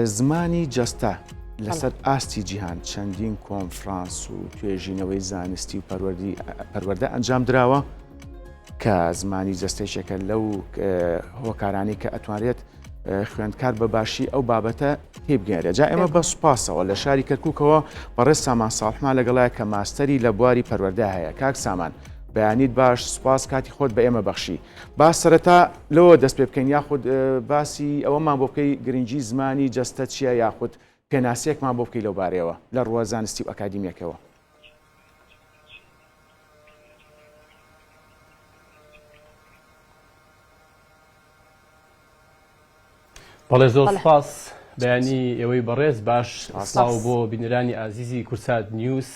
زمانی جەستە لەسەر ئاستی جیهان چەندین کۆنفرانس و توێژینەوەی زانستی و پەروەردە ئەنجام دراوە کە زمانی جەستەیشێکە لەو هۆکارانی کە ئەتوانرێت خوێندکار بە باشی ئەو بابەتە تێبگەێنرێت جا ئێمە بە سوپاسەوە لە شاری کەرکووکەوە بەڕێز سامان ساڵحمان لەگەڵایە کە ماستەری لە بواری پەروەردە هەیە کاک سامان بەیانیت باش سوپاس کاتی خۆت بە ئێمە بەخشی با سەرەتا لەوە دەست پێ بکەین یاخود باسی ئەوەمان بۆ بکەی گرنگی زمانی جەستە چییە یاخود پێناسەیەکمان بۆ بکەی لەو بارەیەوە لە ڕووە زانستی و ئەکادیمیەکەوە. بەڵێ زۆر سپاس بەیانی ئێوەی بەڕێز باش سڵاو بۆ بینەرانی ئازیزی کورسات نیوز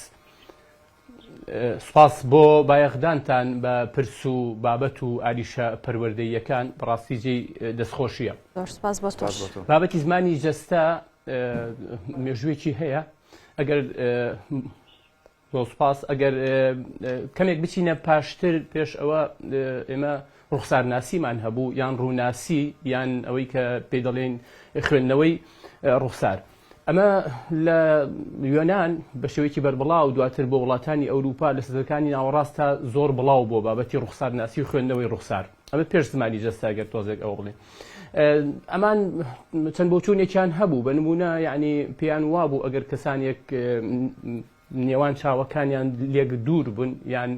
سپاس بۆ بایەخدانتان بە پرس و بابەت و ئاریشە پەروەردەییەکان بەڕاستی جێی دەستخۆشیە. زۆر سپاس بۆ تۆش. بابەتی زمانی جەستە مێژوویەکی هەیە ئەگەر زۆر سپاس ئەگەر کەمێک بچینە پاشتر پێش ئەوە ئێمە ڕوخسارناسیمان هەبوو یان ڕووناسی یان ئەوەی کە پێی دەڵێن خوێندنەوەی ڕوخسار. ئەمە لە یۆنان بە شێوەیەکی بەربڵاو دواتر بۆ وڵاتانی ئەوروپا لە سەدەکانی ناوەڕاستدا زۆر بڵاو بووە بابەتی ڕوخسارناسی و خوێندنەوەی ڕوخسار. ئەمە پێش زمانی جەستە گەر تۆزێک ئەوە بڵێین. ئەمان چەند بۆچوونێکیان هەبوو بە نموونە یعنی پێیان وابوو ئەگەر کەسانێک نێوان چاوەکانیان لێک دوور بوون یان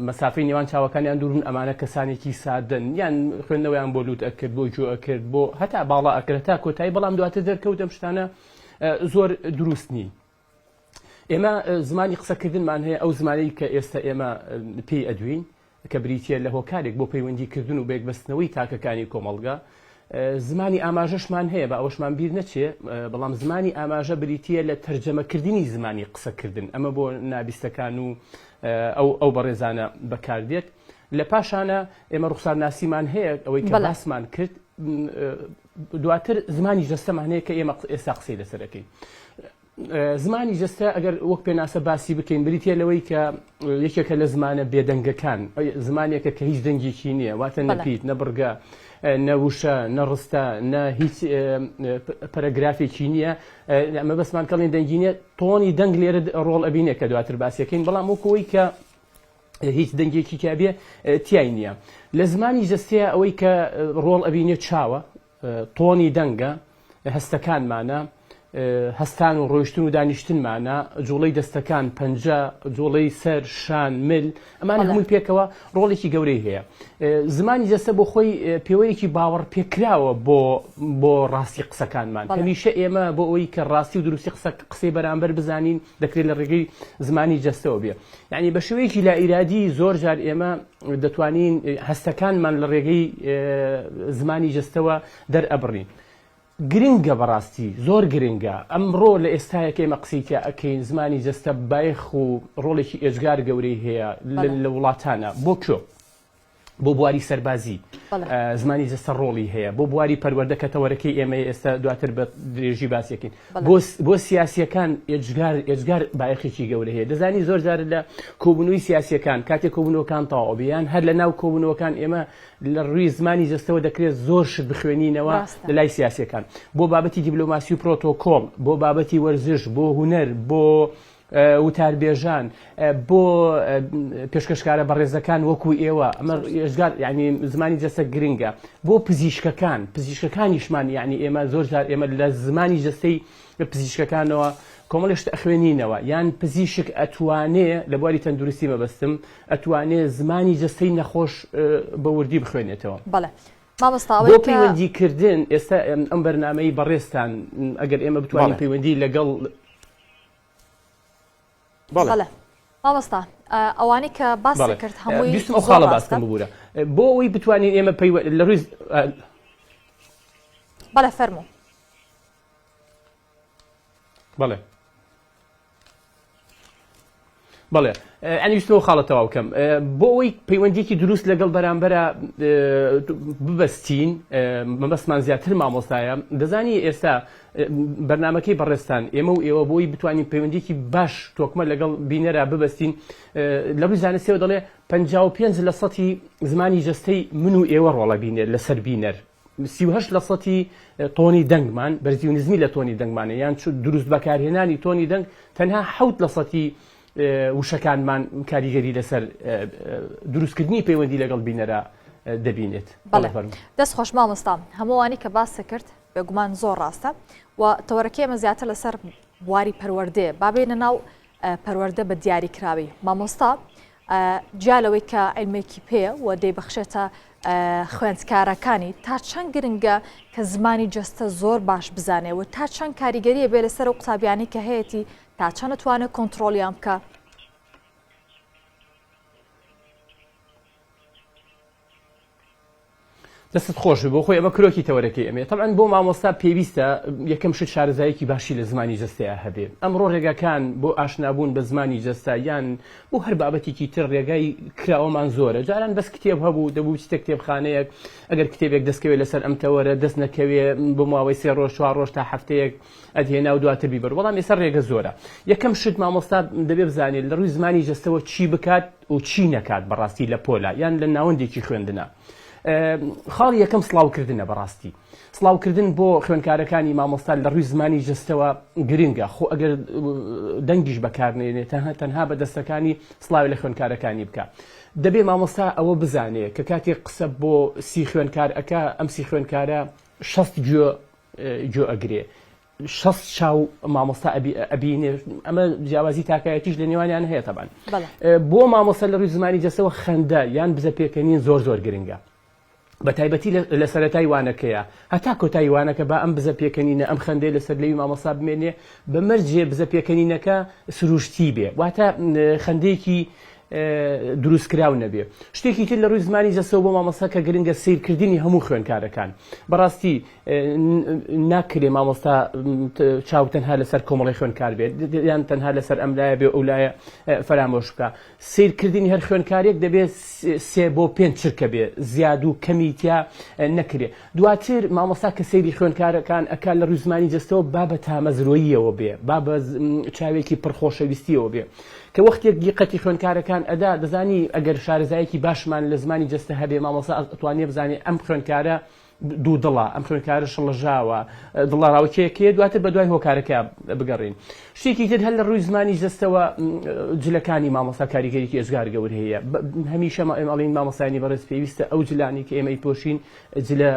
مەسافەی نێوان چاوەکانیان دوور بوون ئەمانە کەسانێکی سادەن یان خوێندنەوەیان بۆ لوت ئەکرد بۆ گوێ ئەکرد بۆ هەتا باڵا ئەکرد هەتا کۆتایی بەڵام دواتر دەرکەوت ئەم شتانە زۆر دروست نین ئێمە زمانی قسەکردنمان هەیە ئەو زمانەی کە ئێستا ئێمە پێی ئەدوین کە بریتییە لە هۆکارێک بۆ پەیوەندیکردن و بەیەکبەستنەوەی تاکەکانی کۆمەڵگە. زمانی ئاماژەشمان هەیە، با ئەوەشمان بیر نەچێ، بەڵام زمانی ئاماژە بریتییە لە تەرجەمەکردنی زمانی قسەکردن، ئەمە بۆ نابیستەکان و ئەو ئەو بەڕێزانە بەکاردێت. لە پاشانە ئێمە ڕوخسارناسیمان هەیە، ئەوەی کە باسمان کرد، دواتر زمانی جەستەمان هەیە کە ئێمە ئێستا قسەی لەسەر ئەکەین. زمانی جەستە ئەگەر وەک پێناسە باسی بکەین بریتیە لەوەی کە یەکێکە لە زمانە بێدەنگەکان زمانێکە کە هیچ دەنگێکی نییە واتە نەپیت نە بڕگە نە وشە نە ڕستە نە هیچ پەرەگرافێکی نییە ئەمە بەسمان کەڵین دەنگی نییە تۆنی دەنگ لێرە ڕۆڵ ئەبینێ کە دواتر باسیەکەین بەڵام وەکەوەی کە هیچ دەنگێکی تیابێ تیای نییە لە زمانی جەستەیە ئەوەی کە ڕۆڵ ئەبینێ چاوە تۆنی دەنگە، هەستەکانمانە، هەستان و ڕۆیشتن و دانیشتنمانە، جوڵەی دەستەکان، پەنجە، جوڵەی سەر، شان، مل، ئەمانە هەمووی پێکەوە ڕۆڵێکی گەورەی هەیە. زمانی جەستە بۆ خۆی پێوەرێکی باوەڕپێکراوە بۆ بۆ ڕاستی قسەکانمان. هەمیشە ئێمە بۆ ئەوەی کە ڕاستی و دروستی قسە قسەی بەرامبەر بزانین دەکرێت لە ڕێگەی زمانی جەستەوە بێ. یعنی بە شێوەیەکی لائیرادی زۆر جار ئێمە دەتوانین هەستەکانمان لە ڕێگەی زمانی جەستەوە دەرئەبڕین. گرنگە بەڕاستی زۆر گرنگە ئەمڕۆ لە ئێستایە کە ئێمە قسەی تیا ئەکەین زمانی جەستە بایەخ و ڕۆڵێکی ئێجگار گەورەی هەیە لە وڵاتانە بۆ کوێ؟ بۆ بواری سەربازی زمانی جەستە ڕۆڵی هەیە بۆ بواری پەروەردە کە تەوەرەکەی ئێمە ئێستا دواتر بە درێژی باسیەکەین بۆ سیاسیەکان ئێجگار ئێجگار بایەخێکی گەورە هەیە دەزانی زۆر جار لە کۆبوونەوەی سیاسیەکان کاتێک کۆبوونەوەکان تەواو بێ یان هەر لە ناو کۆبوونەوەکان ئێمە لە ڕووی زمانی جەستەوە دەکرێت زۆر شت بخوێنینەوە لە لای سیاسیەکان بۆ بابەتی دیبلۆماسی و پرۆتۆکۆڵ بۆ بابەتی وەرزش بۆ هونەر بۆ وتاربێژان بۆ پێشکەشکارە بەڕێزەکان وەکو ئێوە ئەمە ئێجگار یعنی زمانی جەستە گرنگە بۆ پزیشکەکان پزیشکەکانیشمان یعنی ئێمە زۆر جار ئێمە لە زمانی جەستەی پزیشکەکانەوە کۆمەڵی شت ئەخوێنینەوە یان پزیشک ئەتوانێ لە بواری تەندروستی مەبەستم ئەتوانێ زمانی جەستەی نەخۆش بە وردی بخوێنێتەوە. بەڵێ مامۆستا بۆ پەیوەندی کردن ئێستا ئەم بەرنامەی بەڕێزتان ئەگەر ئێمە بتوانین پەیوەندی لەگەڵ بەڵێ مامۆستا ئەوانەی کە باست کرد هەمووی بیستم ئەو خاڵە باس بکەم ببورە بۆ ئەوەی بتوانین ئێمە پەیوە لە ڕووی بەڵێ فەرموو بەڵێ بەڵێ ئەنی ویستم خاڵە تەواو کەم بۆ ئەوەی پەیوەندیکی دروست لەگەڵ بەرامبەرە ببەستین مەبەستمان زیاتر مامۆستایە دەزانی ئێستا بەرنمەکەی بەڕێستان ئێمە و ئێوە بۆی بتوانین پەیوەندیکی باش تۆکمە لەگەڵ بینەرا ببەستین لە ڕووی زانستیەوە دەڵێ 55 لە سەتی زمانی جەستەی من و ئێوە ڕۆڵە بینێت لەسەر بینەر. 38 لە سەتی تۆنی دەنگمان بەرزی و نزمی لە تۆنی دەنگمانە یان دروست بەکارهێنانی تۆنی دەنگ تەنها حەوت لە سەتی وشەکانمان کاریگەری لەسەر دروستکردنی پەیوەندی لەگەڵ بینەرا دەبینێت. بەڵێ دەست خۆش مامۆستا هەمووانی کە باست کرد بێگومان زۆر ڕاستە و تەوەرەکەی ئێمە زیاتر لەسەر بواری پەروەردەیە با بێینە ناو پەروەردە بە دیاریکراوی مامۆستا جیا لەوەی کە عیلمێکی پێیە و دەیبەخشێتە خوێندکارەکانی تا چەند گرنگە کە زمانی جەستە زۆر باش بزانێ و تا چەند کاریگەریە بێ لەسەر و قوتابیانی کە هەیەی تا چەند توانێت کۆنتترۆلیان بکە؟ دەستت خۆش بێ بۆ خۆی ئەمە کرۆکی تەوەرەکەی ئەمێ تەبعەن بۆ مامۆستا پێویستە یەکەم شت شارەزایەکی باشی لە زمانی جەستەیا هەبێ ئەمڕۆ ڕێگاکان بۆ ئاشنابوون بە زمانی جەستە یان بۆ هەر بابەتێکی تر ڕێگای کراوەمان زۆرە جاران بەس کتێب هەبوو دەبوو بچیتە کتێبخانەیەک ئەگەر کتێبێک دەستکەوێت لەسەر ئەم تەوەرە دەست نەکەوێ بۆ ماوەی سێ ڕۆژ چوار ڕۆژ تا هەفتەیەک ئەتهێنا و دواتر بیبەر بەڵام ئێستا ڕێگە زۆرە یەکەم شت مامۆستا دەبێ بزانێت لە ڕووی زمانی جەستەوە چی بکات و چی نەکات بەڕاستی لە پۆلا یان لە ناوەندێکی خوێندنە خاڵی یەکەم سڵاوکردنە بەڕاستی سڵاوکردن بۆ خوێندکارەکانی مامۆستا لە ڕووی زمانی جەستەوە گرنگە خۆ ئەگەر دەنگیش بەکارنێنێت تەنها تەنها بە دەستەکانی سڵاوی لە خوێندکارەکانی بکە دەبێ مامۆستا ئەوە بزانێ کە کاتێک قسە بۆ سی خوێندکار ئەکا ئەم سی خوێندکارە 60 گوێ گوێ ئەگرێ 60 چاو مامۆستا ئەبینێ ئەمە جیاوازی تاکایەتیش لە نێوانیان هەیە تەبان بۆ مامۆستا لە ڕووی زمانی جەستەوە خەندە یان بزە پێکەنین زۆر زۆر گرنگە بە تایبەتی لە سەرەتای وانەکەیە هەتا کۆتایی وانەکە با ئەم بزە پێکەنینە ئەم خەندەی لەسەر لێوی مامۆستا بمێنێ بە مەرجێ بزە پێکەنینەکە سروشتی بێ واتە خەندەیەکی دروستکراو نەبێ شتێکی تر لە ڕووی زمانی جەستەوە بۆ مامۆستا کە گرنگە سیرکردنی هەموو خوێندکارەکان بەڕاستی ناکرێ مامۆستا چاو تەنها لەسەر کۆمەڵی خوێندکار بێت یان تەنها لەسەر ئەم لایە بێ ئەو لایە فەرامۆش بکە سیرکردنی هەر خوێندکارێک دەبێت سێ بۆ پێنج چرکە بێ زیاد و کەمی تیا نەکرێ دواتر مامۆستا کە سەیری خوێندکارەکان ئەکا لە ڕووی زمانی جەستەوە با بە تامەزرۆییەوە بێ با بە چاوێکی پڕ خۆشەویستیەوە بێ کە وەختێک دیقەتی خوێندکارەکان ئەدا دەزانی ئەگەر شارەزایەکی باشمان لە زمانی جەستە هەبێ مامۆستا ئەتوانێ بزانێ ئەم خوێندکارە دوودڵە، ئەم خوێندکارە شڵەژاوە، دڵەڕاوکێکەیە، دواتر بەدوای هۆکارەکە بگەڕێین. شتێکی تر هەر لە ڕووی زمانی جەستەوە جلەکانی مامۆستا کاریگەریی ئێجگار گەورەی هەیە. هەمیشە ئێمە ئەڵێین مامۆستایانی بەڕێز پێویستە ئەو جلانەی کە ئێمە ئەیپۆشین جلە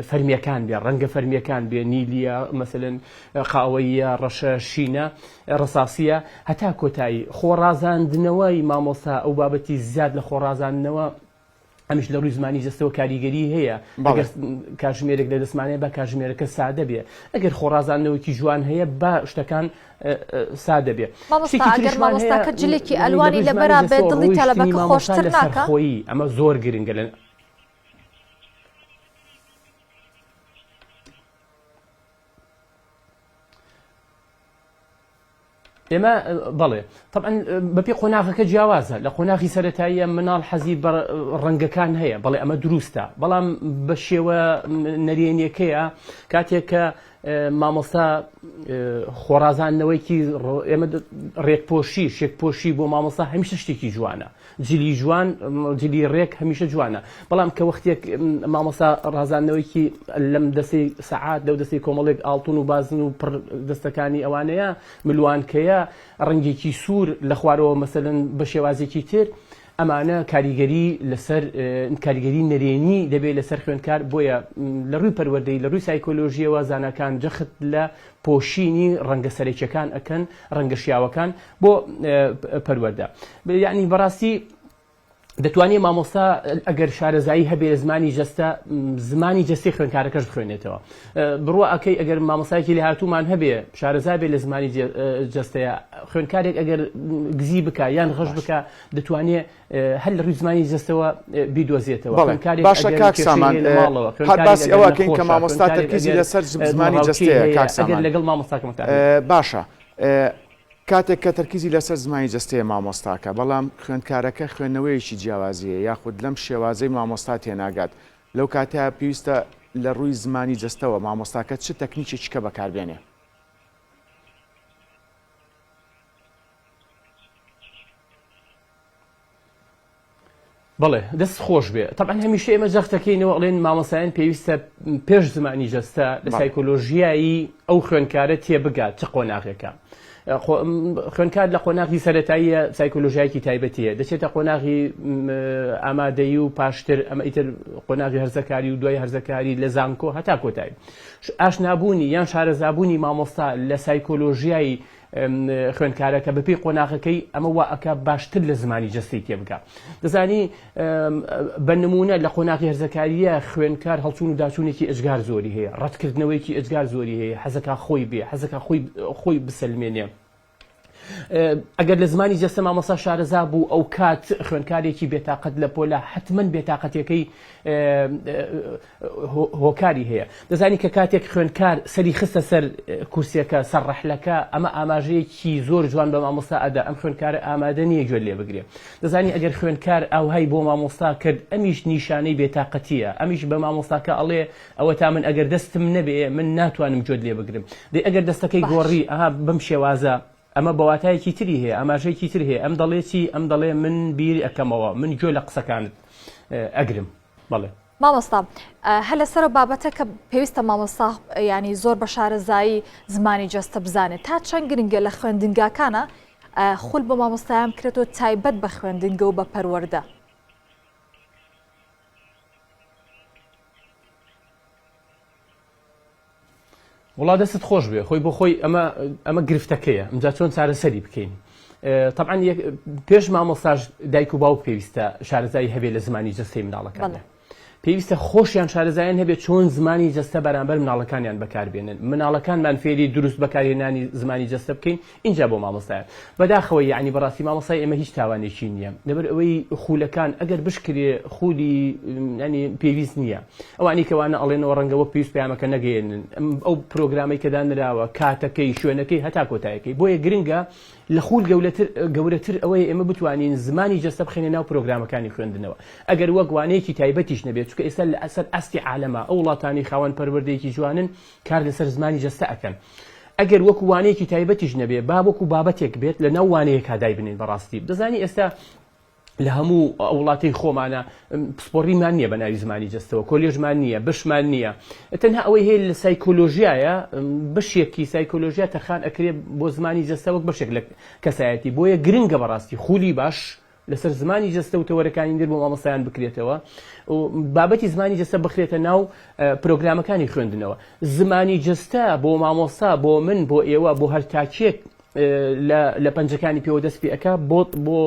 فەرمییەکان بێ، ڕەنگە فەرمییەکان بێ، نیلییە، مەسەلەن قاوەییە، ڕەشە، شینە، ڕەساسییە، هەتا کۆتایی. خۆڕازاندنەوەی مامۆستا ئەو بابەتی زیاد لە خۆڕازاندنەوە ئەمیش لە ڕووی زمانی جەستەوە کاریگەری هەیە ئەگەر کاتژمێرێک لە دەستمانەیە با کاتژمێرەکە سادە بێ ئەگەر خۆڕازاندنەوەکی جوان هەیە با شتەکان سادە بێ مامۆستا ئەگەر مامۆستاکە جلێکی ئەلوانی لەبەرا بێت دڵی تەلەبەکە خۆشتر ناکا؟ خۆیی ئەمە زۆر گرنگە لە ئێمە بەڵێ طبعا بەپی قۆناغەکە جیاوازە لە قۆناغی سەتاییە مناڵ حەزی بە ڕەنگەکان هەیە بەڵێ ئەمە دروستە بەڵام بە شێوە نەرێنیەکەیە کاتێک کە مامۆستا خۆڕازاندنەوەیکی ئێمە ڕێکپۆشی شێکپۆشی بۆ مامۆستا هەمیشە شتێکی جوانە جلی جوان جلی ڕێک هەمیشە جوانە بەڵام کە وەختێک مامۆستا ڕازاندنەوەیکی لەم دەستەی سەعات لەو دەستەی کۆمەڵێک ئاڵتون و بازن و پڕ دەستەکانی ئەوانەیە ملوانکەیە ڕەنگێکی سوور لە خوارەوە مەسەلەن بە شێوازێکی تر ئەمانە کاریگەری لەسەر کاریگەری نەرێنی دەبێت لەسەر خوێندکار بۆیە لە ڕووی پەروەردەی لە ڕووی سایکۆلۆژیەوە زاناکان جەخت لە پۆشینی ڕەنگە سەرەکیەکان ئەکەن ڕەنگە شیاوەکان بۆ پەروەردە یعنی بەڕاستی دەتوانێت مامۆستا ئەگەر شارەزایی هەبێ لە زمانی جەستە زمانی جەستی خوێندکارەکەش بخوێنێتەوە بڕوا ئەەکەی ئەگەر مامۆسایەکی لە هاتوومان هەبێ شارەزا بێ لە زمانی جەستەیە خوێندکارێک ئەگەر گزی بکە یان غەش بکە دەتوانێت هەر لە ڕووی زمانی جەستەوە بیدۆزێتەوە باشە کاک سامان هەر باسی ئەوە کەین کە مامۆستا تەرکیزی لەسەر زمانی جەستەیە کاک سامان لەگەڵ مامۆستاکەم باشە کاتێک کە تەرکیزی لەسەر زمانی جەستەیە مامۆستاکە، بەڵام خوێندکارەکە خوێندنەوەیەکی جیاوازی هەیە یاخود لەم شێوازەی مامۆستا تێناگات، لەو کاتەیا پێویستە لە ڕووی زمانی جەستەوە مامۆستاکە چ تەکنیکێکی کە بەکاربێنێ؟ بەڵێ دەست خۆش بێ تەبعەن هەمیشە ئێمە جەخت دەکەینەوە ئەڵێن مامۆستایان پێویستە پێش زمانی جەستە لە سایکۆلۆژیایی ئەو خوێندکارە تێبگات چ قۆناغێکە خوێندکار لە قۆناغی سەتاییە سایکۆلۆژیایەکی تایبەتیە دەچێتە قۆناغی ئامادەیی و پاشتر ئەمە ئیتر قۆناغی هەرزەکاری و دوای هەرزەکاری لە زانکۆ هەتا کۆتایی ئاشنابوونی یان شارەزابوونی مامۆستا لە سایکۆلۆژیایی خوێندکارەکە بەپێی قۆناغەکەی ئەمە وا ئەکا باشتر لە زمانی جەستەی تێبگا دەزانی بە نمونە لە قۆناغی هەرزەکاریە خوێندکار هەڵچوون و داچوونێکی ئێجگار زۆری هەیە ڕەتکردنەوەیەکی ئێجگار زۆری هەیە حەزەکا خۆی بێ حەزەکا خۆی خۆی بسەلمێنێ ئەگەر لە زمانی جەستە مامۆستا شارەزا بوو ئەو کات خوێندکارێکی بێتاقەت لە پۆلە حتمما بێتاقەتەکەی هۆکاری هەیە. دەزانی کە کاتێک خوێندکار سەری خستە سەر کورسیەکە، سەر ڕەحلەکە، ئەمە ئاماژەیەکی زۆر جوان بە مامۆستا ئەدا، ئەم خوێندکارە ئامادە نییە گوێت لێ بگرێ. دەزانی ئەگەر خوێندکار ئاوهای بۆ مامۆستا کرد، ئەمیش نیشانەی بێتاقەتییە، ئەمیش بە مامۆستاکە ئەڵێ ئەوەتا من ئەگەر دەستم نەبێ من ناتوانم گوێت لێ بگرم. دەی ئەگەر دەستەکەی گۆڕی، ئەها بەم شێوازە، ئەمە بە واتایەکی تری هەیە، ئاماژەیەکی تر هەیە، ئەم دەڵێ چی؟ ئەم دەڵێ من بیر ئەکەمەوە، من گوێ لە قسەکانت ئەگرم. بەڵێ. مامۆستا هەر لەسەر ئەو بابەتە کە پێویستە مامۆستا ینی زۆر بە شارەزایی زمانی جەستە بزانێت تا چەند گرنگە لە خوێندنگاکانە خول بۆ مامۆستایان بکرێتەوە تایبەت بە خوێندنگە و بە پەروەردە؟ وڵا دەستت خۆش بێ خۆی بۆ خۆی ئەمە ئەمە گرفتەکەیە ئەمجا چۆن چارەسەری بکەین طبعا پێش مامۆستاش دایک و باوک پێویستە شارەزایی هەبێ لە زمانی جەستەی مناڵەکان پێویستە خۆشیان شارەزایان هەبێت چۆن زمانی جەستە بەرامبەر مناڵەکانیان بەکاربێنن مناڵەکانمان فێری دروست بەکارهێنانی زمانی جەستە بکەین ئینجا بۆ مامۆستایان بەداخەوە یەعنی بەڕاستی مامۆستای ئێمە هیچ تاوانێکی نییە لەبەر ئەوەی خولەکان ئەگەر بشکرێ خولی ینی پێویست نییە ئەوانی کەوانە ئەڵێنەوە ڕەنگە وەک پێویست پەیامەکە نەگەیەنن ئەو پرۆگرامەی کە دانراوە کاتەکەی شوێنەکەی هەتا کۆتایەکەی بۆیە گرنگە لە خول گەولەتر گەورەتر ئەوەیە ئێمە بتوانین زمانی جەستە بخێنە ناو پرۆگرامەکانی خوێندنەوە ئەگەر وەک وانەیەکی تایبەتیش نەبێت چونکە ئێستا لە ئەسەر ئاستی عالەما ئەو وڵاتانی خاوەن پەروەردەیەکی جوانن کار لەسەر زمانی جەستە ئەکەن ئەگەر وەکو وانەیەکی تایبەتیش نەبێ با وەکو بابەتێک بێت لە ناو وانەیەکا دایبنێین بەڕاستی دەزانی ئێستا لە هەموو وڵاتی خۆمانە پسپۆڕیمان نییە بە ناوی زمانی جەستەوە کۆلێژمان نییە بەشمان نییە تەنها ئەوەی هەیە لە سایکۆلۆژیایە بەشێکی سایکۆلۆژیا تەرخان ئەکرێ بۆ زمانی جەستە وەک بەشێک لە کەسایەتی بۆیە گرنگە بەڕاستی خولی باش لەسەر زمانی جەستە و تەوەرەکانی تر بۆ مامۆستایان بکرێتەوە و بابەتی زمانی جەستە بخرێتە ناو پرۆگرامەکانی خوێندنەوە. زمانی جەستە بۆ مامۆستا، بۆ من، بۆ ئێوە، بۆ هەر تاکێک لە پەنجەکانی پێوە دەست پێ ئەکا بۆ بۆ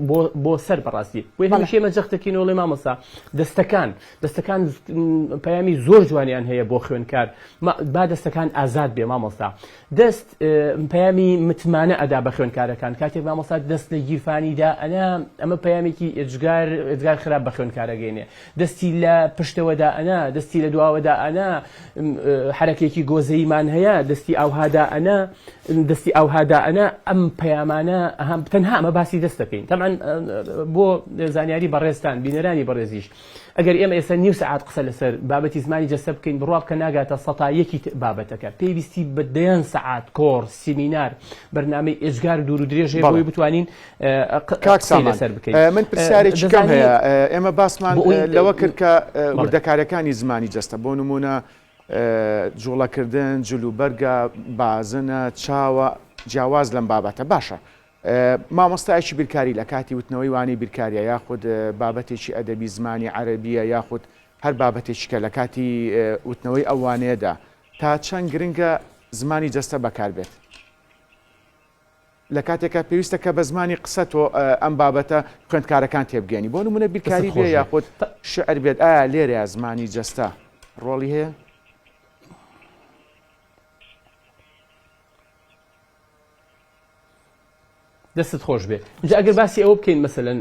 بۆ بۆ سەر بەڕاستی. بۆیە هەمیشە ئێمە جەخت دەکەینەوە ئەڵێ مامۆستا دەستەکان دەستەکان پەیامی زۆر جوانیان هەیە بۆ خوێندکار با دەستەکان ئازاد بێ مامۆستا. دەست پەیامی متمانە ئەدا بە خوێندکارەکان، کاتێک مامۆستا دەست لە گیرفانی دا ئەنا ئەمە پەیامێکی ئێجگار ئێجگار خراپ بە خوێندکار ئەگەینێ، دەستی لە پشتەوە دا ئەنا، دەستی لە دواوە دا ئەنا، حەرەکێکی گۆزەییمان هەیە، دەستی ئاوها دا ئەنا، دەستی ئاوها دا ئەنا، ئەم پەیامانە تەنها ئەمە باسی دەست دەکەین. تەبعەن بۆ زانیاری بەڕێزتان، بینەرانی بەڕێزیش، ئەگەر ئێمە ئێستا نیو سەعات قسە لەسەر بابەتی زمانی جەستە بکەین بڕوا بکە ناگاتە سەتا یەکی بابەتەکە پێویستی بە دەیان سەعات کۆڕ سیمینار بەرنامەی ئێجگار دوور و درێژ هەیە بۆی بتوانین کاک قسەی سامان لەسەر بکەین من پرسیارێکی کەم دەزانی هەیە ئێمە باسمان بۆ ئەوەی لەوە کرد کە بەڵێ وردەکاریەکانی زمانی جەستە بۆ نمونە جوڵەکردن جلوبەرگە بازنە چاوە جیاواز لەم بابەتە باشە مامۆستایەکی بیرکاری لە کاتی وتنەوەی وانەی بیرکاریە یاخود بابەتێکی ئەدەبی زمانی عەرەبیە یاخود هەر بابەتێکی کە لە کاتی وتنەوەی ئەو وانەیەدا تا چەند گرنگە زمانی جەستە بەکار بێت؟ لە کاتێکا پێویستە کە بە زمانی قسە تۆ ئەم بابەتە خوێندکارەکان تێبگەیەنی بۆ نمونە دەستت بیرکاری بێ خۆش بێ. یاخود شعر بێت ئایا لێرەیا زمانی جەستە ڕۆڵی هەیە؟ دەستت خۆش بێ جا ئەگەر باسی ئەوە بکەین مەسەلەن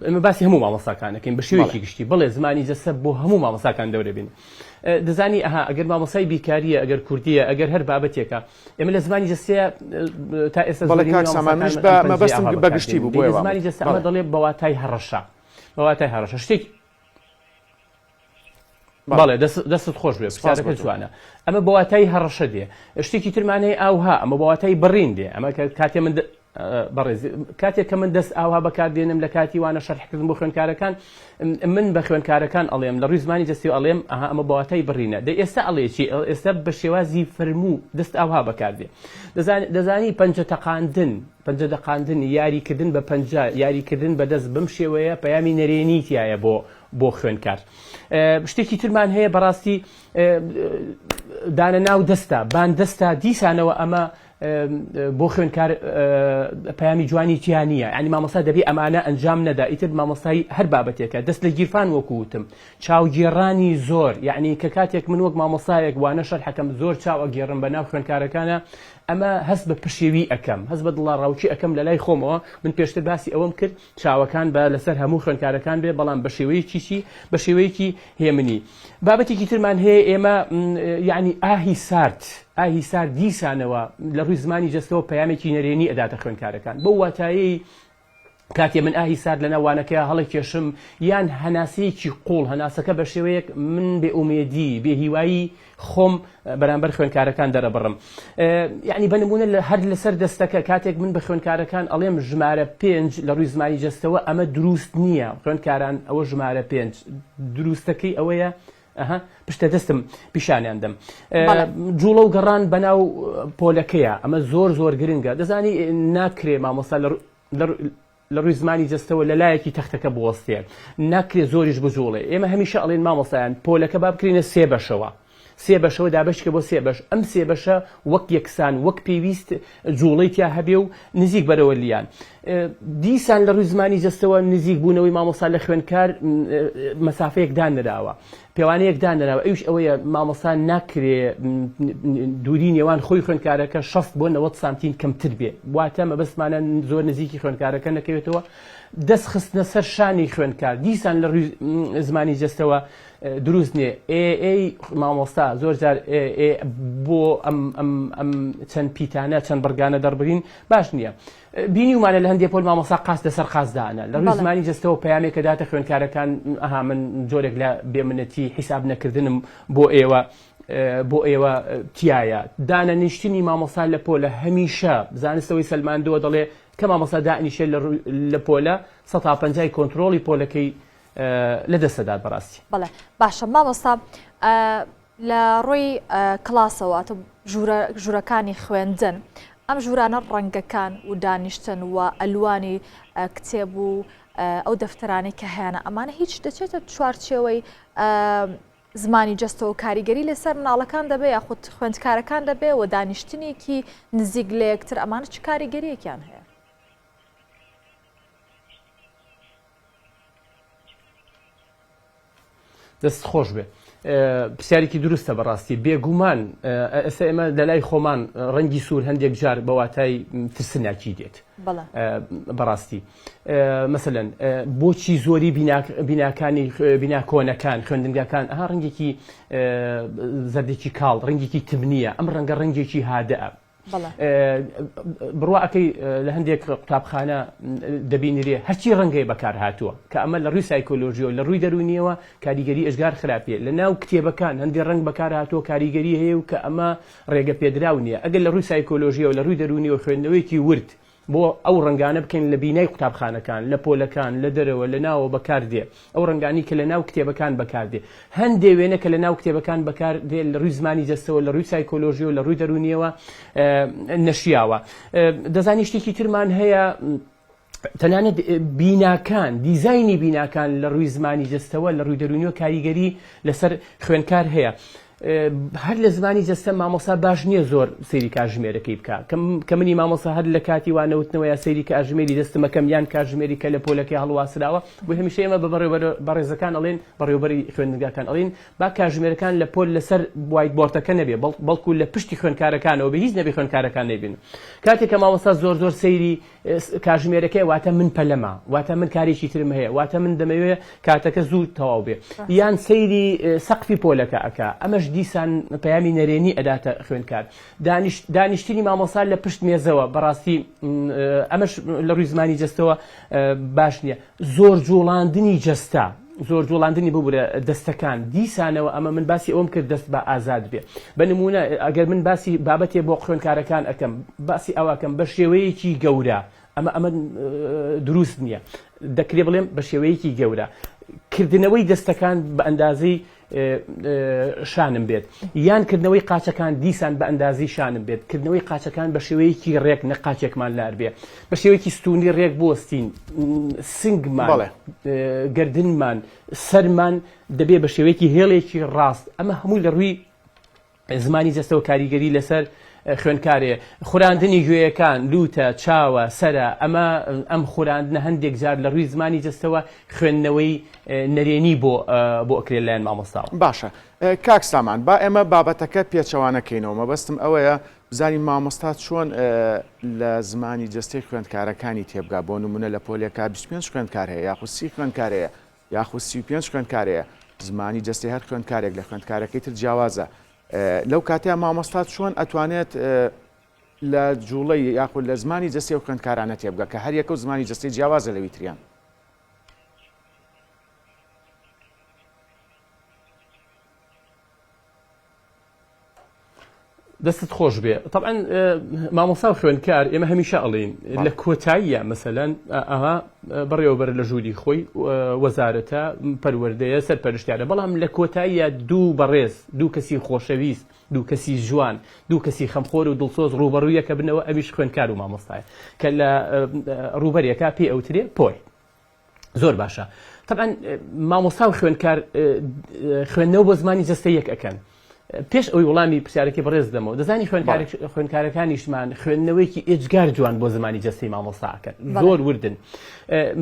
ئێمە باسی هەموو مامۆستاکان دەکەین بە شێوەیەکی گشتی بڵێ زمانی جەستە بۆ هەموو مامۆستاکان دەورە بین دەزانی ئەها ئەگەر مامۆستای بیکاریە ئەگەر کوردیە ئەگەر هەر بابەتێکە ئێمە لە زمانی جەستەیە تا ئێستا بەڵێ کاک سامان منیش بە مەبەستم بە گشتی بوو بۆیە زمانی جەستە ئەمە دەڵێ بە واتای هەڕەشە بە واتای هەڕەشە شتێک بەڵێ دەستت خۆش بێ پرسیارەکە جوانە ئەمە بە واتای هەڕەشە دێ شتێکی ترمانەیە ئاوها ئەمە بە واتای بڕین دێ ئەمە کاتێ من. بەڕێز کاتێک کە من دەست ئاوا بەکاردێنم لە کاتی وانە شەرحکردن بۆ خوێندکارەکان من بە خوێندکارەکان ئەڵێم لە ڕووی زمانی جەستی ئەڵێم ئەها ئەمە بەواتای بڕینە دە ئێستا ئەڵێ چی ئێستا بە شێوازی فەرموو دەست ئاوها بەکاردێ دەزانی پەنجە تەقاندن پەنجە دەقاندن یاریکردن بە پەنجە یاریکردن بە دەست بەم شێوەیە پەیامی نەرێنی تایە بۆ بۆ خوێندکار شتێکی ترمان هەیە بەڕاستی دانە ناو دەستە بان دەستە دیسانەوە ئەمە بۆ خوێندکار پەیامی جوانی تیا نییە یعنی مامۆستا دەبێ ئەمانە ئەنجام نەدا ئیتر مامۆستای هەر بابەتێکە دەست لە گیرفان وەکو وتم چاوگێڕانی زۆر یعنی کە کاتێک من وەک مامۆستایەک وانە شەرحەکەم زۆر چاو ئەگێڕم بە ناو خوێندکارەکانە ئەمە هەست بە پشێوی ئەەکەم هەست بە دڵەڕاوکی ئەەکەم لە لای خۆمەوە من پێشتر باسی ئەوەم کرد چاوەکان بە لەسەر هەموو خوێندکارەکان بێ بەڵام بە شێوەیەکی چی بە شێوەیەکی هێمنی بابەتێکی ترمان هەیە ئێمە یعنی ئاهی سارد ئاهی سارد دیسانەوە لە ڕووی زمانی جەستەوە پەیامێکی نەرێنی ئەداتە خوێندکارەکان بەو واتایەی کاتێ من ئاهی سارد لەناو وانەکەیا هەڵەکێشم یان هەناسەیەکی قوڵ هەناسەکە بە شێوەیەک من بێ ئومێدی بێ هیوایی خۆم بەرامبەر خوێندکارەکان دەرەبڕم یعنی بە نمونە لە هەر لەسەر دەستەکە کاتێک من بە خوێندکارەکان ئەڵێم ژمارە پێنج لە ڕووی زمانی جەستەوە ئەمە دروست نییە خوێندکاران ئەوە ژمارە پێنج دروستەکەی ئەوەیە ئەها پشتە دەستم پیشانیان دەم جوڵە و گەڕان بەناو پۆلەکەیە ئەمە زۆر زۆر گرنگە دەزانی ناکرێ مامۆستا لە لە ڕووی زمانی جەستەوە لە لایەکی تەختەکە بوەستێ، ناکرێ زۆریش بجوڵێ. ئێمە هەمیشە ئەڵێین مامۆستایان پۆلەکە با بکرێنە سێ بەشەوە، سێ بەشەوە دابەش کە بۆ سێ بەش، ئەم سێ بەشە وەک یەکسان وەک پێویست جوڵەی تیا هەبێ و نزیک بەرەوە لیان. دیسان لە ڕووی زمانی جەستەوە نزیک بوونەوەی مامۆستا لە خوێندکار مەسافەیەک دانراوە. پێوانەیەک دانراوە ئەویش ئەوەیە مامۆستا ناکرێ دووری نێوان خۆی خوێندکارەکە 60 بۆ 90 سانتیم کەمتر بێ واتە مەبەستمانە زۆر نزیکی خوێندکارەکە نەکەوێتەوە دەست خستنە سەر شانی خوێندکار دیسان لە ڕووی زمانی جەستەوە دروست نییە ئێ ئەی مامۆستا زۆر جار ئێ بۆ ئەم ئەم ئەم چەند پیتانە چەند بڕگانە دەربرین باش نییە بینیومانە لە هەندێ پۆل مامۆستا قاچ لەسەر قاچ دانە لە ڕووی زمانی جەستەوە پەیامێکە داتە خوێندکارەکان ئەها من جۆرێک لە بێمنەتی حیساب نەکردنم بۆ ئێوە بۆ ئێوە تایە دانەنیشتنی مامۆستا لە پۆلە هەمیشە زانستەوەی سەلماندووە دەڵێ کە مامۆستا دانیشێ لە پۆلە سەتا پەنجای کۆنترۆڵی پۆلەکەی لە دەستەدات بەڕاستی. بەڵێ باشە مامۆستا لە ڕووی کڵاسەوە واتە ژوورەکانی خوێندن ئەم ژوورانە ڕەنگەکان و دانیشتن و ئەلوانی کتێب و ئەو دەفتەرانەی کە هەیانە ئەمانە هیچ دەچێتە چوارچێوەی زمانی جەستەوە کاریگەری لەسەر مناڵەکان دەبێ یاخود خوێندکارەکان دەبێ و دانیشتنێکی نزیک لە یەکتر ئەمانە چ کاریگەریەکیان هەیە؟ دەست خۆش بێ پرسیارێکی دروستە بەڕاستی بێگومان ئێستا ئێمە لە لای خۆمان ڕەنگی سوور هەندێک جار بە واتای ترسناکی دێت بەڕاستی مەسەلەن بۆچی زۆری بیناکانی بیناکۆنەکان خوێندنگاکان ئەها ڕەنگێکی زەردێکی کاڵ ڕەنگێکی تبنیە ئەم ڕەنگە ڕەنگێکی هادە بڕوا ئەکەی لە هەندێک قوتابخانە دەبینرێ هەرچی ڕەنگەی بەکار هاتووە کە ئەمە لە ڕووی سایکۆلۆژیەوە لە ڕووی دەروونیەوە کاریگەری ئێجگار خراپیە لە ناو کتێبەکان هەندێک ڕەنگ بەکار هاتووە کاریگەری هەیە و کە ئەمە ڕێگە پێدراو نییە ئەگەر لە ڕووی سایکۆلۆژیەوە لە ڕووی دەروونیەوە خوێندنەوەیەکی ورد بۆ ئەو ڕەنگانە بکەین لە بینای قوتابخانەکان، لە پۆلەکان، لە دەرەوە، لە ناوەوە بەکار دێ. ئەو ڕەنگانەی کە لە ناو کتێبەکان بەکار دێ. هەندێ وێنە کە لە ناو کتێبەکان بەکار دێ لە ڕووی زمانی جەستەوە، لە ڕووی سایکۆلۆژیەوە، لە ڕووی دەروونیەوە نەشیاوە. دەزانی شتێکی ترمان هەیە تەنانەت بیناکان، دیزاینی بیناکان لە ڕووی زمانی جەستەوە، لە ڕووی دەروونیەوە کاریگەری لەسەر خوێندکار هەیە. هەر لە زمانی جەستە مامۆستا باش نییە زۆر سەیری کاتژمێرەکەی بکا کە منی مامۆستا هەر لە کاتی وانەوتنەوە یا سەیری کاتژمێری دەستمەکەم یان کاتژمێری کە لە پۆلەکەی هەڵواسراوە بۆ هەمیشە ئێمە بە بەڕێزەکان ئەڵێن بەڕێوبەری خوێندنگاکان ئەڵێن با کاتژمێرەکان لە پۆل لەسەر whiteboard ەکە نەبێ بەڵکو لە پشتی خوێندکارەکانەوە بێ هیچ نەبێ خوێندکارەکان نەیبینن کاتێک کە مامۆستا زۆر زۆر سەیری کاژمێرەکەی واتە من پەلەمە واتە من کارێکی ترم هەیە واتە من دەمەوێ کاتەکە زوو تەواو بێ یان سەیری سەقفی پۆلەکە ئەکا ئەمەش دیسان پەیامی نەرێنی ئەداتە خوێندکار دانیشتنی مامۆسا لە پشت مێزەوە بەڕاستی ئەمەش لە ڕووی زمانی جەستەوە باش نییە زۆر جوڵاندنی جەستە. زۆر جوڵاندنی ببورە دەستەکان دیسانەوە ئەمە من باسی ئەوم کرد دەست بە ئازاد بێ بە نمونە ئەگەر من باسی بابەتێ بۆ خوێندکارەکان ئەەکەم باسی ئەوەکەم بە شێوەیەکی گەورە ئەمە ئەمە دروست نییە دەکرێ بڵێم بە شێوەیەکی گەورە کردنەوەی دەستەکان بە ئەندازەی شانم بێت یان کردنەوەی قاچەکان دیسان بە ئەندازی شانم بێت کردنەوەی قاچەکان بە شێوەیەکی ڕێک نە قاچێکمان لار بێ بە شێوەیەکی ستونی ڕێک بوەستین سنگمان گردنمان سەرمان دەبێ بە شێوەیەکی هێڵێکی ڕاست ئەمە هەمووی لە ڕووی زمانی جەستەوە کاریگەری لەسەر خوێندکارێ خوراندنی گوێیەکان لوتە چاوە سەرە ئەمە ئەم خوراندنە هەندێک جار لە ڕووی زمانی جەستەوە خوێندنەوەی نەرێنی بۆ بۆ ئەکرێت لایەن مامۆستاوە. باشە کاک سامان با ئێمە بابەتەکە پێچەوانە کەینەوە مەبەستم ئەوەیە بزانین مامۆستا چۆن لە زمانی جەستەی خوێندکارەکانی تێبگا بۆ نمونە لە پۆلێکا 25 خوێندکار هەیە یاخود 30 خوێندکار هەیە یاخود 35 خوێندکار هەیە زمانی جەستەی هەر خوێندکارێک لە خوێندکارەکەی تر جیاوازە لەو کاتەیە مامۆستا چۆن ئەتوانێت لە جوڵەی یاخود لە زمانی جەستەی ئەو خوێندکارانە تێبگا کە هەر یەکە و زمانی جەستەی جیاوازە لەوی تریان؟ دەستت خۆش بێ طبعا مامۆسا و خوێندکار ئێمە هەمیشە ئەڵێین لە کۆتاییە مەسەلەن ئەها بەڕێوەبەر لە ژووری خۆی وەزارەتە پەروەردەیە سەرپەرشتیارە بەڵام لە کۆتاییە دوو بەڕێز دوو کەسی خۆشەویست دوو کەسی جوان، دوو کەسی خەمخۆر و دڵسۆز ڕووبەڕووی یەکە بنەوە ئەویش خوێندکار و مامۆستایە کە لە ڕووبەرێکا پێی ئەوترێ پۆل. زۆر باشە تەبعەن مامۆستا و خوێندکار خوێندنەوە بۆ زمانی جەستە یەک ئەکەن. پێش ئەوی وڵامی پرسیارەکەی بەڕێز دەمەوە دەزانی خوێندکارەکانیشمان خوێندنەوەیەکی ئێجگار جوان بۆ زمانی جەستەی مامۆستا ئەکەن زۆر وردن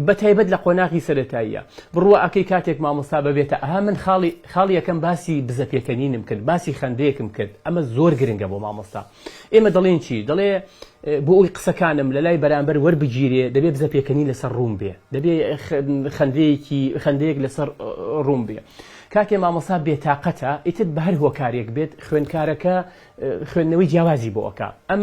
بە تایبەت لە قۆناغی سەرەتاییە بڕوا ئەکەی کاتێک مامۆستا بەبێتە ئەها من خاڵی خاڵی یەکەم باسی بزە پێکەنینم کرد باسی خەندەیەکم کرد ئەمە زۆر گرنگە بۆ مامۆستا ئێمە دەڵێن چی دەڵێ بۆ ئەوی قسەکانم لە لای بەرامبەر وەربگیرێ دەبێ بزە پێکەنین لەسەر ڕووم بێ دەبێ خەندەیەکی خەندەیەک لەسەر ڕووم بێ کاتێ مامۆستا بێتاقەتە ئیتر بە هەر هۆکارێک بێت خوێندکارەکە خوێندنەوەی جیاوازی بۆ ئەکا ئەم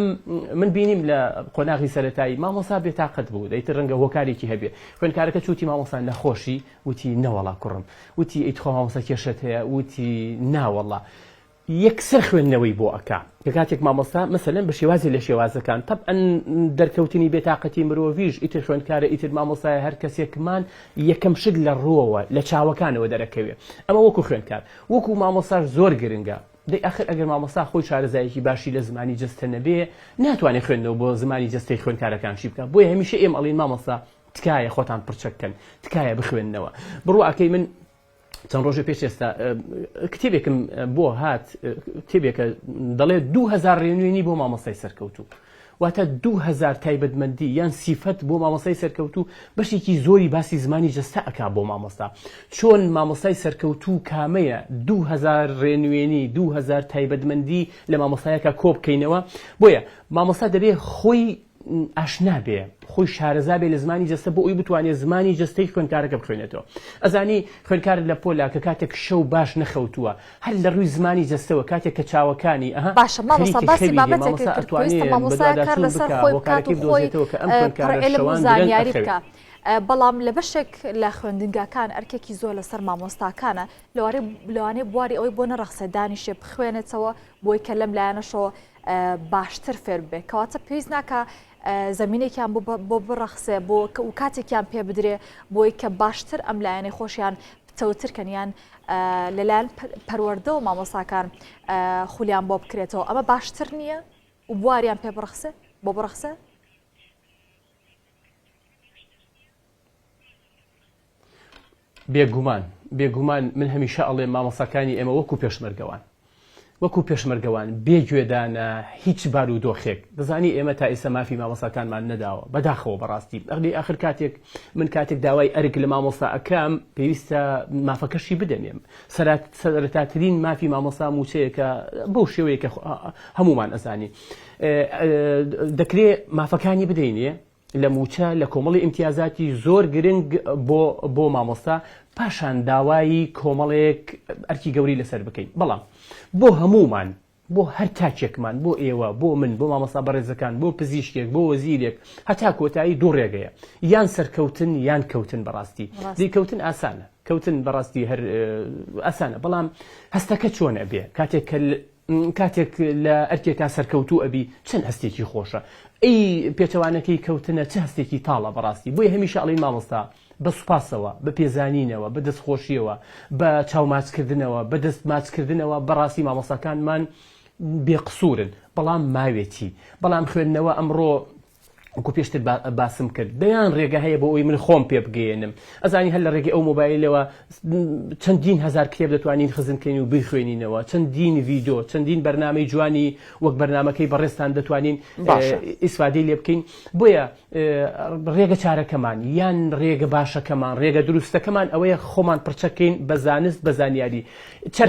من بینیم لە قۆناغی سەرەتایی مامۆستا بێتاقەت بوو دەیتر ڕەنگە هۆکارێکی هەبێ خوێندکارەکە چوتی مامۆستا نەخۆشی وتی نەوەڵا کوڕم وتی ئەی تخوا مامۆستا کێشەت هەیە وتی ناوەڵا یەکسەر خوێندنەوەی بۆ ئەکا کە کاتێک مامۆستا مەسەلەن بە شێوازی لە شێوازەکان تەبعەن دەرکەوتنی بێتاقەتی مرۆڤیش ئیتر خوێندکارە ئیتر مامۆستایە هەر کەسێکمان یەکەم شت لە ڕووەوە لە چاوەکانەوە دەرەکەوێ ئەمە وەکو خوێندکار وەکو مامۆستاش زۆر گرنگە دەی ئاخر ئەگەر مامۆستا خۆی شارەزایەکی باشی لە زمانی جەستە نەبێ ناتوانێ خوێندنەوە بۆ زمانی جەستەی خوێندکارەکان شی بکا بۆیە هەمیشە ئێمە ئەڵێین مامۆستا تکایە خۆتان پڕچەک کەن تکایە بخوێننەوە بڕوا ئەکەی من چەند ڕۆژێ پێش ئێستا کتێبێکم بۆ هات کتێبێکە دەڵێ 2000 ڕێنوێنی بۆ مامۆستای سەرکەوتوو واتە 2000 تایبەتمەندی یان سیفەت بۆ مامۆستای سەرکەوتوو بەشێکی زۆری باسی زمانی جەستە ئەکا بۆ مامۆستا چۆن مامۆستای سەرکەوتوو کامەیە 2000 ڕێنوێنی 2000 تایبەتمەندی لە مامۆستایەکە کۆ بکەینەوە بۆیە مامۆستا دەبێ خۆی ئاشنا بێ خۆی شارەزا بێ لە زمانی جەستە بۆ ئەوی بتوانێت زمانی جەستەی خوێندکارەکە بخوێنێتەوە ئەزانی خوێندکار لە پۆلا کە کاتێک شەو باش نەخەوتووە هەر لە ڕووی زمانی جەستەوە کاتێک کە چاوەکانی ئەها باشە مامۆستا خەریکی باسی خەوی دێ بابەتێکت مامۆستا کرد پێویستە ئەتوانێ مامۆستا کار بەدواداچوون لەسەر بکا خۆی بکات و هۆکارەکەی خۆی بدۆزێتەوە کە ئەم پڕ خوێندکارە عیلم و شەوان درەنگ زانیاری ئەخەوێ. بکا بەڵام لە بەشێک لە خوێندنگاکان ئەرکێکی زۆر لەسەر مامۆستاکانە لەوارەی لەوانەیە بواری ئەوەی بۆ نەڕەخسێ دانیشێ بخوێنێتەوە بۆی کە لەم لایەنەشەوە باشتر فێر ببێ کەواتە پێویست ناکا زمینێکیان بۆ بڕەخسێ بۆ و کاتێکیان پێ بدرێ بۆی کە باشتر ئەم لایەنەی خۆشیان پتەوتر کەن یان لەلایەن پەروەردەوە مامۆساکان خولیان بۆ بکرێتەوە ئەمە باشتر نییە و بواریان پێ بڕەخسێ بۆ بڕەخسێ؟ بێگومان بێگومان من هەمیشە ئەڵێم مامۆستاکانی ئێمە وەکو پێشمەرگەوان وەکو پێشمەرگەوان بێ گوێدانە هیچ بارودۆخێک دەزانی ئێمە تا ئێستا مافی مامۆستاکانمان نەداوە بەداخەوە بەڕاستی ئەغلی ئاخر کاتێک من کاتێک داوای ئەرک لە مامۆستا ئەکەم پێویستە مافەکەشی بدەمێم سەرەتاترین مافی مامۆستا موچەیەکە بەو شێوەیە کە هەمومان ئەزانی دەکرێ مافەکانی بدەینێ لە مووچە، لە کۆمەڵی ئیمتیازاتی زۆر گرنگ بۆ بۆ مامۆستا، پاشان داوای کۆمەڵێک ئەرکی گەورەی لەسەر بکەین. بەڵام بۆ هەموومان، بۆ هەر تاکێکمان، بۆ ئێوە، بۆ من، بۆ مامۆستا بەڕێزەکان، بۆ پزیشکێک، بۆ وەزیرێک، هەتا کۆتایی دوو ڕێگەیە، یان سەرکەوتن یان کەوتن بەڕاستی. ڕاستە. دەی کەوتن ئاسانە. کەوتن بەڕاستی هەر ئاسانە بەڵام هەستەکە چۆن ئەبێ کاتێک کە کاتێک لە ئەرکێکا سەرکەوتوو ئەبی چەند هەستێکی خۆشە ئەی پێچەوانەکەی کەوتنە چ هەستێکی تاڵە بەڕاستی بۆیە هەمیشە ئەڵێین مامۆستا بە سوپاسەوە بە پێزانینەوە بە دەستخۆشیەوە بە چاو ماچکردنەوە بە دەست ماچکردنەوە بەڕاستی مامۆستاکانمان بێ قسوورن بەڵام ماوێتی بەڵام خوێندنەوە ئەمڕۆ وەکو پێشتر باسم کرد دەیان ڕێگە هەیە بۆ ئەوی من خۆم پێ بگەیەنم ئەزانی هەر لە ڕێگەی ئەو مۆبایلەوە چەندین هزار کتێب دەتوانین خزنکەین و بیخوێنینەوە چەندین ڤیدۆ چەندین بەرنامەی جوانی وەک بەرنامەکەی بەڕێزتان دەتوانین ئیسفادەی لێ بکەین بۆیە ڕێگە چارەکەمان یان ڕێگە باشەکەمان ڕێگە دروستەکەمان ئەوەیە خۆمان پڕچەکەین بە زانست بە زانیاری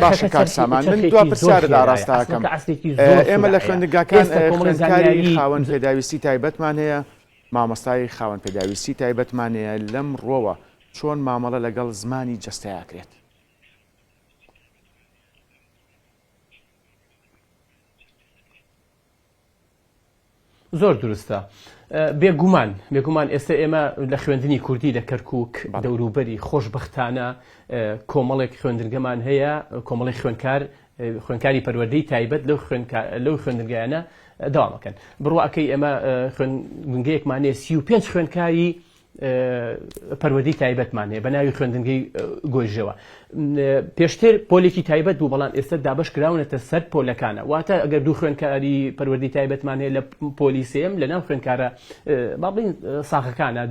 باشە کاک سامان من دوا پرسیارت ئاراستە ئەکەم ئێمە لە خوێندنگاکان خوێندکاری خاوەن پێداویستی تایبەتمان هەیە مامۆستای خاوەن پێداویستی تایبەتمان هەیە لەم ڕۆوە چۆن مامەڵە لەگەڵ زمانی جەستەیا کرێت؟ زۆر دروستە. بێگومان بێگومان ئێستا ئێمە لە خوێندنی کوردی لە کەرکک دەوروبەری خۆشببختانە کۆمەڵێک خوێندنگەمان هەیە کۆمەڵی خوێندکار خوێندکاری پەروەردەی تایبەت لەو لەو خوێندنگایانە داوامەکەن بڕواکەی ئێمە خوێندنگەیەکمانەیە 35 خوێندکاری پەروەردەی تایبەتمان هەیە بە ناوی خوێندنگەی گۆیژەوە. پێشتر پۆلێکی تایبەت بوو بەڵام ئێستا دابەش کراونەتە سەر پۆلەکانە واتە ئەگەر دوو خوێندکاری پەروەردەی تایبەتمان هەیە لە پۆلی سێم لە ناو خوێندکارە با بڵین ساغەکانە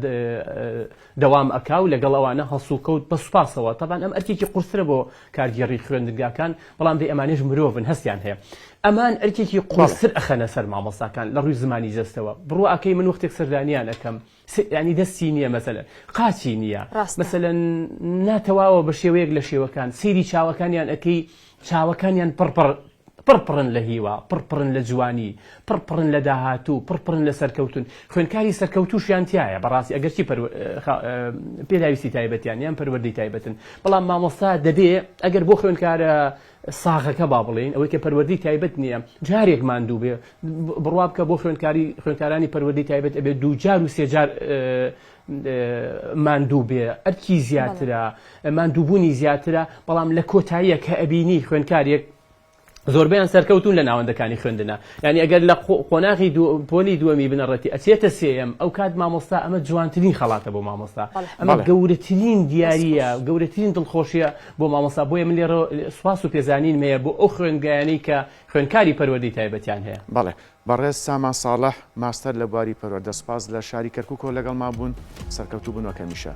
دەوام ئەکا و لەگەڵ ئەوانە هەڵسوکەوت بە سوپاسەوە تەبان ئەم ئەرکێکی قورسترە بۆ کارگێڕی خوێندنگاکان بەڵام دەی ئەمانەش مرۆڤن هەستیان هەیە ئەمان ئەرکێکی قورستر ئەخەنە سەر مامۆستاکان لە ڕووی زمانی جەستەوە بڕواکەی من وەختێک سەردانیان ئەکەم یانی دەستی نییە مەسەلەن قاچی نییە مەسەلەن ناتەواوە بە شێوەیەک لە شێوەکان سەیری چاوەکانیان ئەەکەی چاوەکانیان پڕپڕ پڕپڕن لە هیوا پڕپڕن لە جوانی پڕپڕن لە داهاتوو پڕپڕن لە سەرکەوتون خوێنکاری سەرکەوتوشیان تایە بەڕاستی ئەگەرچی پێداویستی تایبەتیان یان پەروەردەی تایبەتن بەڵام مامۆستا دەبێ ئەگەر بۆ خوێنکارە ساغەکە با بڵێین ئەوەی کە پەروەردەی تایبەت نییە جارێک ماندوو بێ بڕوا بکە بۆ خوێندکاری خوێندکارانی پەروەردەی تایبەت ئەبێ دوو جار و سێ جار ماندوو بێ ئەرکی زیاترە ماندووبوونی زیاترە بەڵام لە کۆتاییە کە ئەبینی خوێندکارێک زۆربەیان سەرکەوتون لە ناوەندەکانی خوێندنە یعنی ئەگەر لە قۆناغی پۆلی دووەمی بنەڕەتی ئەچێتە سێیەم ئەو کات مامۆستا ئەمە جوانترین خەڵاتە بۆ مامۆستا ئەمە گەورەترین دیاریە گەورەترین دڵخۆشیە بۆ مامۆستا بۆیە من لێرەوە سوپاس و پێزانینم هەیە بۆ ئەو خوێندگایانەی کە خوێندکاری پەروەردەی تایبەتیان هەیە. بەڵێ بەڕێز سامان ساڵح ماستەر لە بواری پەروەردە سوپاس لە شاری کەرکوکەوە لەگەڵمان بوون سەرکەوتوو بن وەک هەمیشە.